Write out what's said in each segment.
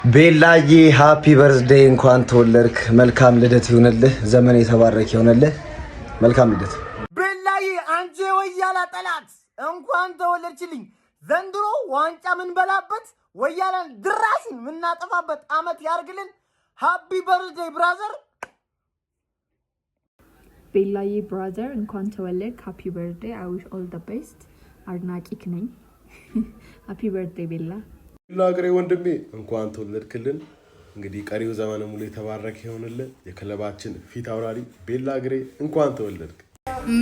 ቤላዬ፣ happy birthday፣ እንኳን ተወለድክ። መልካም ልደት ይሁንልህ። ዘመን የተባረከ ይሁንልህ። መልካም ልደት። ቤላዬ፣ አንቺ የወያላ ጠላት፣ እንኳን ተወለድችልኝ። ዘንድሮ ዋንጫ ምንበላበት፣ ወያላን ድራሹን የምናጠፋበት አመት ያርግልን። Happy birthday, brother። ቤላዬ brother፣ እንኳን ተወለድክ። Happy birthday, I wish all the best። አድናቂክ ነኝ። Happy birthday ቤላ። ቤላ ግሬ ወንድሜ፣ እንኳን ተወለድክልን። እንግዲህ ቀሪው ዘመን ሙሉ የተባረከ ይሆንልን። የክለባችን ፊት አውራሪ ቤላ ግሬ፣ እንኳን ተወለድክ።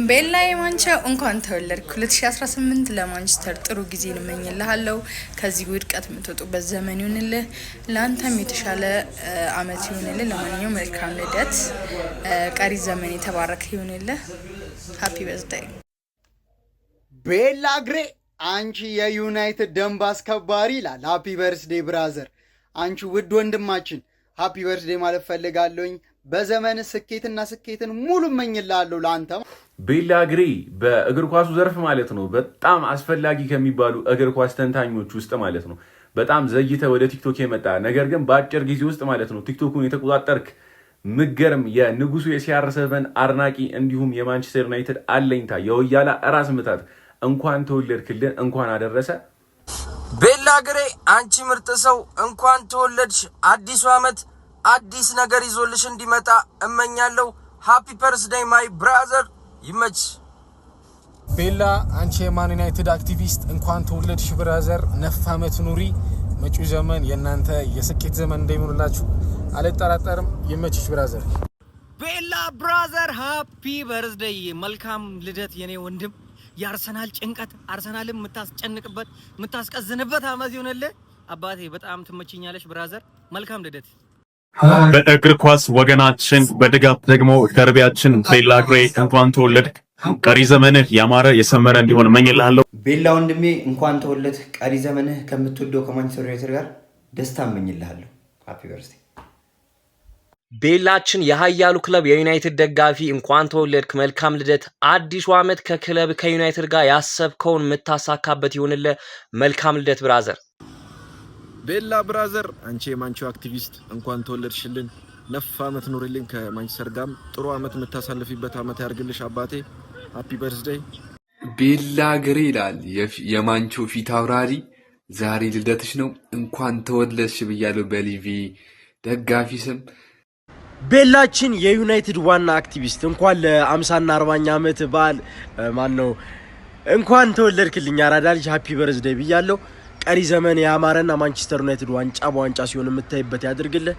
ቤላ የማንቸው፣ እንኳን ተወለድክ። 2018 ለማንቸስተር ጥሩ ጊዜ እመኝልሃለሁ። ከዚህ ውድቀት የምትወጡበት ዘመን ይሁንልህ። ለአንተም የተሻለ አመት ይሁንልህ። ለማንኛውም መልካም ልደት፣ ቀሪ ዘመን የተባረከ ይሁንልህ። Happy birthday። ቤላ ግሬ፣ አንቺ የዩናይትድ ደንብ አስከባሪ ይላል። Happy birthday, brother። አንቺ ውድ ወንድማችን happy birthday ማለት ፈልጋለሁኝ። በዘመን ስኬትና ስኬትን ሙሉ እመኝልሃለሁ ለአንተ። ቤላ ግሬ በእግር ኳሱ ዘርፍ ማለት ነው በጣም አስፈላጊ ከሚባሉ እግር ኳስ ተንታኞች ውስጥ ማለት ነው። በጣም ዘግይተህ ወደ ቲክቶክ የመጣህ፣ ነገር ግን በአጭር ጊዜ ውስጥ ማለት ነው ቲክቶኩን የተቆጣጠርክ ምገርም የንጉሱ የ CR7 አድናቂ እንዲሁም የማንቸስተር ዩናይትድ አለኝታ፣ የወያላ ራስ ምታት፣ እንኳን ተወለድክልን፣ እንኳን አደረሰህ። ቤላ ግሬ፣ አንቺ ምርጥ ሰው፣ እንኳን ተወለድሽ። አዲሱ ዓመት አዲስ ነገር ይዞልሽ እንዲመጣ እመኛለሁ። Happy birthday, my brother፣ ይመች። ቤላ፣ አንቺ የማን ዩናይትድ አክቲቪስት፣ እንኳን ተወለድሽ brother። ነፍ ዓመት ኑሪ። መጪው ዘመን የእናንተ የስኬት ዘመን እንደሚሆንላችሁ አልጠራጠርም። ይመችሽ brother። ቤላ brother፣ happy birthday፣ መልካም ልደት የኔ ወንድም። የአርሰናል ጭንቀት፣ አርሰናልን የምታስጨንቅበት፣ የምታስቀዝንበት አመት ይሁንልህ አባቴ። በጣም ትመችኛለሽ brother። መልካም ልደት። በእግር ኳስ ወገናችን፣ በድጋፍ ደግሞ ደርቢያችን ቤላ ግሬ፣ እንኳን ተወለድክ። ቀሪ ዘመንህ ያማረ የሰመረ እንዲሆን እመኝልሃለሁ። ቤላ ወንድሜ፣ እንኳን ተወለድክ። ቀሪ ዘመንህ ከምትወደው ከማንቸስተር ዩናይትድ ጋር ደስታ እመኝልሃለሁ። Happy birthday። ቤላችን፣ የሀያሉ ክለብ የዩናይትድ ደጋፊ፣ እንኳን ተወለድክ፣ መልካም ልደት። አዲሱ ዓመት ከክለብ ከዩናይትድ ጋር ያሰብከውን የምታሳካበት ይሁንልህ። መልካም ልደት brother። ቤላ brother፣ አንቺ የማንቺው አክቲቪስት፣ እንኳን ተወለድሽልን። ነፍ ዓመት ኑሪልኝ። ከማንቸስተር ጋርም ጥሩ ዓመት የምታሳልፊበት ዓመት ያርግልሽ አባቴ። Happy birthday። ቤላ ግሬ ይላል የማንቾ ፊት አውራሪ። ዛሬ ልደትሽ ነው፣ እንኳን ተወለድሽ ብያለሁ በሊቪ ደጋፊ ስም። ቤላችን፣ የዩናይትድ ዋና አክቲቪስት፣ እንኳን ለ50ና 40ኛ ዓመት በዓል ማን ነው እንኳን ተወለድክልኝ። አራዳ ልጅ፣ happy birthday ብያለሁ። ቀሪ ዘመን ያማረና ማንቸስተር ዩናይትድ ዋንጫ በዋንጫ ሲሆን የምታይበት ያድርግልህ።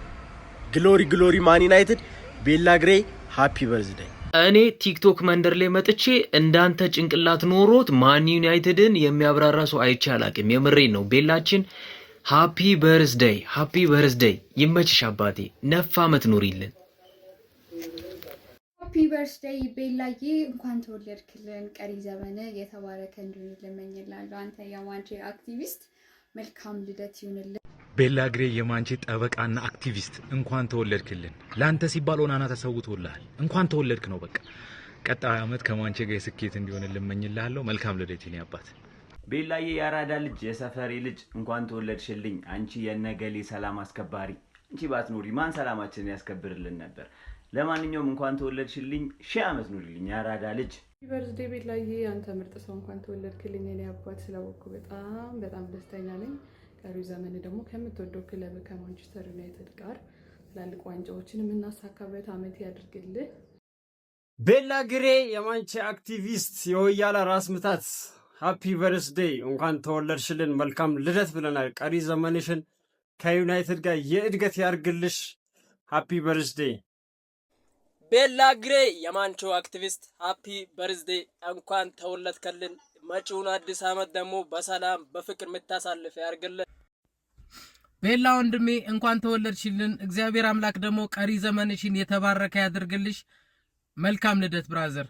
Glory, glory Man United። ቤላ ግሬ፣ happy birthday። እኔ ቲክቶክ መንደር ላይ መጥቼ እንዳንተ ጭንቅላት ኖሮት ማን ዩናይትድን የሚያብራራ ሰው አይቼ አላቅም። የምሬን ነው። ቤላችን፣ happy birthday, happy birthday። ይመችሽ አባቴ፣ ነፍ ዓመት ኑሪልን። Happy birthday ቤላዬ፣ እንኳን ተወለድክልን። ቀሪ ዘመን የተባረከ እንዲሆን እመኝልሃለሁ። አንተ የማንቼ አክቲቪስት፣ መልካም ልደት ይሁንልን። ቤላ ግሬ፣ የማንቼ ጠበቃና አክቲቪስት፣ እንኳን ተወለድክልን። ለአንተ ሲባል ኦናና ተሰውቶልሃል። እንኳን ተወለድክ ነው በቃ። ቀጣዩ ዓመት ከማንቼ ጋር የስኬት እንዲሆን እመኝልሃለሁ። መልካም ልደት የኔ አባት። ቤላዬ፣ የአራዳ ልጅ፣ የሰፈሬ ልጅ፣ እንኳን ተወለድሽልኝ። አንቺ የነገሌ ሰላም አስከባሪ፣ አንቺ ባትኖሪ ማን ሰላማችንን ያስከብርልን ነበር? ለማንኛውም እንኳን ተወለድሽልኝ፣ 1000 ዓመት ኑሪልኝ የአራዳ ልጅ። Birthday ቤላዬ፣ አንተ ምርጥ ሰው፣ እንኳን ተወለድክልኝ የኔ አባት። ስላወቅኩ በጣም በጣም ደስተኛ ነኝ። ቀሪው ዘመን ደግሞ ከምትወደው ክለብ ከማንቸስተር ዩናይትድ ጋር ትላልቅ ዋንጫዎችን የምናሳካበት አመት ያድርግልህ። ቤላ ግሬ፣ የማንቼ አክቲቪስት፣ የወያላ ራስ ምታት፣ happy birthday፣ እንኳን ተወለድሽልን፣ መልካም ልደት ብለናል። ቀሪ ዘመንሽን ከዩናይትድ ጋር የእድገት ያርግልሽ። Happy birthday። ቤላ ግሬ፣ የማንቾ አክቲቪስት፣ happy birthday፣ እንኳን ተወለድክልን። መጪውን አዲስ ዓመት ደግሞ በሰላም በፍቅር የምታሳልፍ ያርግልን። ቤላ ወንድሜ፣ እንኳን ተወለድሽልን። እግዚአብሔር አምላክ ደግሞ ቀሪ ዘመንሽን የተባረከ ያድርግልሽ። መልካም ልደት brother።